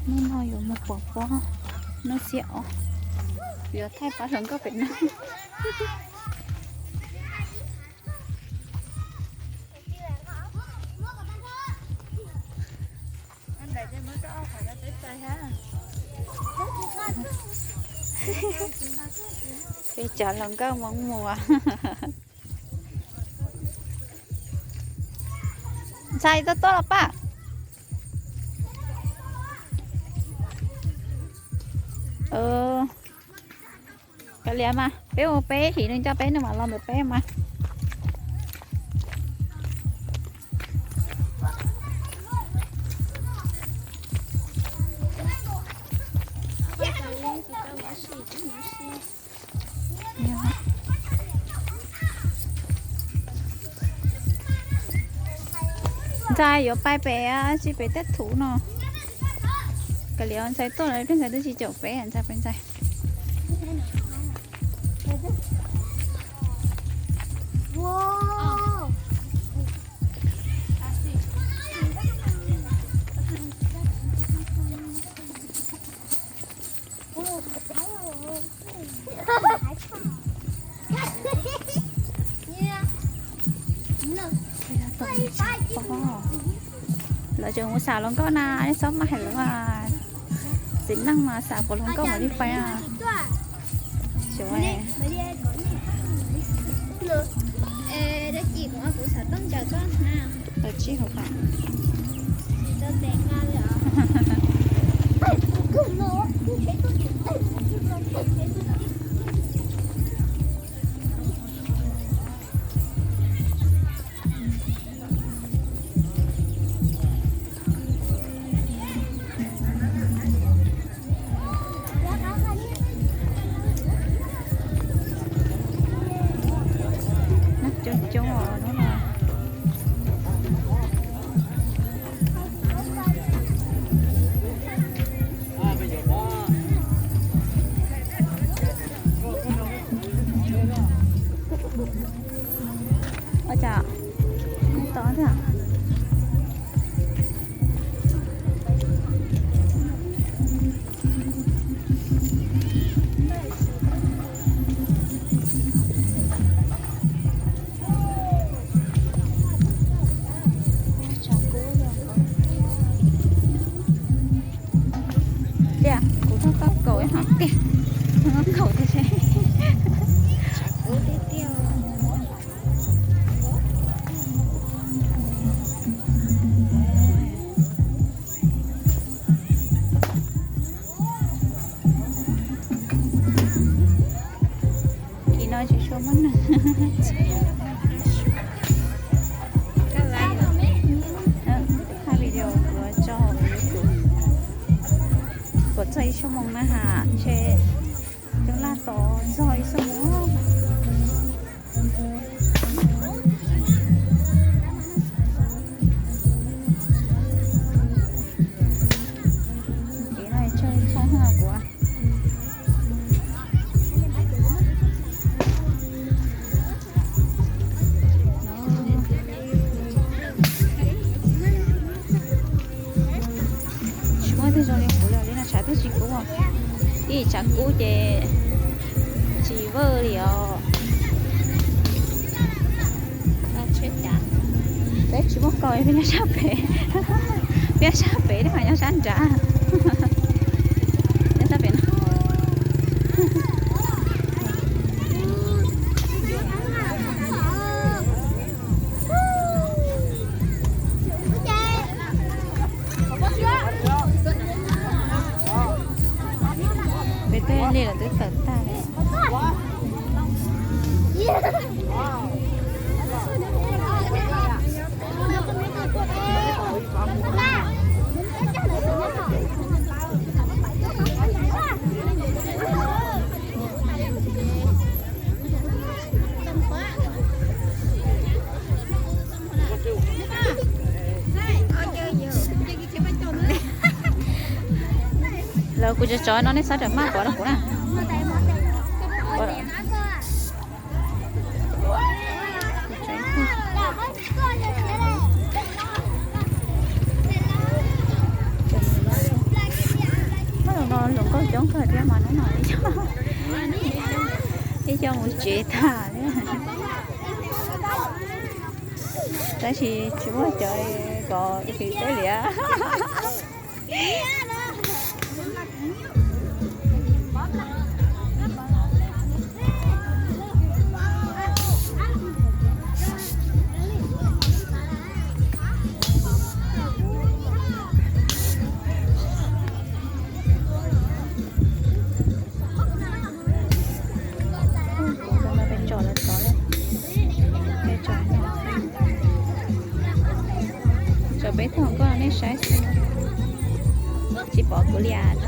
Hnub no yuav mus pov pob, hnub xiab ob, yuav thaij pab hluas nkauj pem no. Peb cov hluas nkauj Hmoob Muas. Ntxhais tuaj tuaj los pab. Kav liam mas peb ua peb, sim nws coj peb nws mam los ntawm peb mas. Ntxhais yuav pais pem, tsis pem tej thuv no. Kav liam ntxhais tuaj lawm, ntxhais twb tsis caum peb, ntxhais peb ntxhais. Lawv tseem mus xav hluas nkauj na, nej txhob maj hais lawv, txiv neej mas xav kom hluas nkauj mam li pais. Xyov. Tawm tsib hauv pas. Coob coob os hnub no. Ua cas to thiab. Tiag, kuv tuaj koj kaum ib hom tiag, koj kaum tiag seb. Kis no tsis tshua muaj neeg. Thaij video kuv tso hauv YouTube. Kuv txog ib xuab moos na has, ntshe coob laj tod txog ib xuab moos. Kev no tsawg tsawg kuv. Tsis muaj tej zoo li kuv li, li no tshav twb tsis kub. Ib tshav kub ces tsis vwj li os. Peb tsis muaj kaus, peb nyob sab pem. Peb nyob sab pem, nej mas nyob sab nrad. Nyob sab pem no. Peb tej li los twb tawm tag li. Lawv kuv tso tso no nej txhob rawm maj pov rau kuv na. Ua tsev tag li. Tab sis tsis muaj cov kom hwm peb liam. Peb tso, peb tso, tso peb thooj koj nej saib xwb. Tsis pom kuv li as.